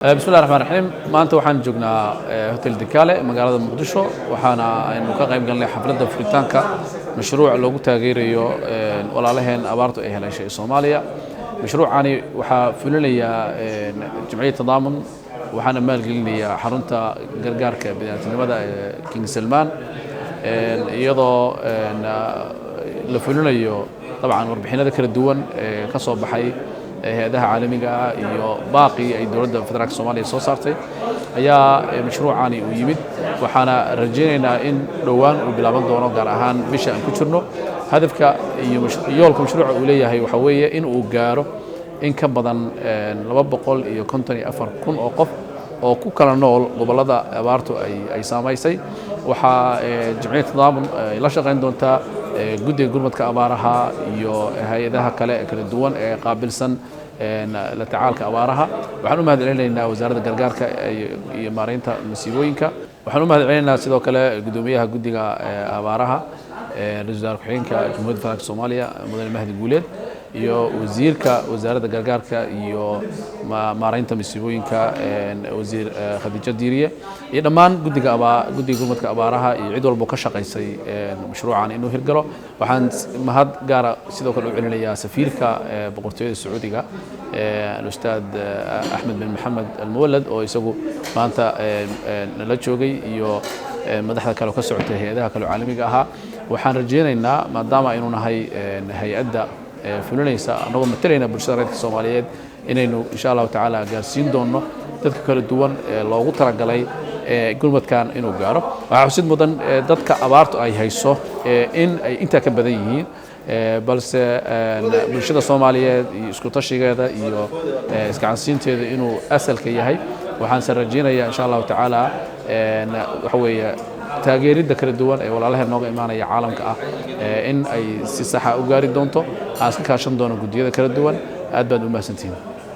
Bismillahi raxmaan raxiim. Maanta waxaan joognaa Hotel Dikale, magaalada Muqdisho. Waxaana aynu ka qayb galnay xafladda furitaanka mashruuc loogu taageerayo walaalaheen abaartu ay heleeshay Soomaaliya. Mashruucani waxaa fulinayaa Jamciyad Tadaamun, waxaana maalgelinayaa xarunta gargaarka bini'aadantinimada ee King Salman, iyadoo la fulinayo dabcan warbixinada kala duwan ee ka soo baxay hay-adaha caalamiga ah iyo baaqii ay dowladda federaalka Soomaaliya soo saartay ayaa mashruucani uu yimid. Waxaana rajaynaynaa in dhowaan uu bilaaban doono, gaar ahaan bisha aan ku jirno. Hadafka iyo yoolka mashruuca uu leeyahay waxaa weeye in uu gaaro in ka badan 254,000 oo qof oo ku kala nool gobollada abaartu ay saamaysay. Waxaa Jamciyad Tadaamun ay la shaqayn doontaa guddiga gurmadka abaaraha iyo hay-adaha kale ee kala duwan ee qaabilsan la tacaalka abaaraha. Waxaan u mahad celinaynaa Wasaaradda Gargaarka iyo Maareynta Masiibooyinka. Waxaan u mahad celinaynaa sidoo kale guddoomiyaha guddiga abaaraha, ra-iisul wasaare ku-xigeenka Jamhuuriyadda Federaalka Soomaaliya, Mudane Mahdi Guuleed, iyo wasiirka Wasaaradda Gargaarka iyo Maareynta Masiibooyinka, Wasiir Khadiijo Diiriye, iyo dhammaan guddiga gurmadka abaaraha iyo cid walbo ka shaqaysay mashruucan inuu hirgalo. Waxaan mahad gaara sidoo kale u celinayaa safiirka Boqortooyada Sacuudiga, Alustaad Axmed bin Maxamed Almuwalad, oo isagu maanta nala joogay, iyo madaxda kale oo ka socotay hay-adaha kale oo caalamiga ahaa. Waxaan rajaynaynaa, maadaama aynu nahay hay-adda fulinaysa, annagoo matalayna bulshada reerka Soomaaliyeed, inaynu insha Allahu tacaala gaarsiin doonno dadka kala duwan ee loogu talagalay gurmadkan inuu gaaro. Waxaa xusid mudan dadka abaartu ay hayso in ay intaa ka badan yihiin, balse bulshada Soomaaliyeed iyo isku tashigeeda iyo isgacansiinteeda inuu asalka yahay. Waxaanse rajaynayaa insha Allahu tacaala waxa weeye taageeridda kala duwan ee walaalaheen nooga imaanaya caalamka ah in ay si saxa u gaari doonto, aan iska kaashan doono guddiyada kala duwan. Aad baad u mahadsantihiin.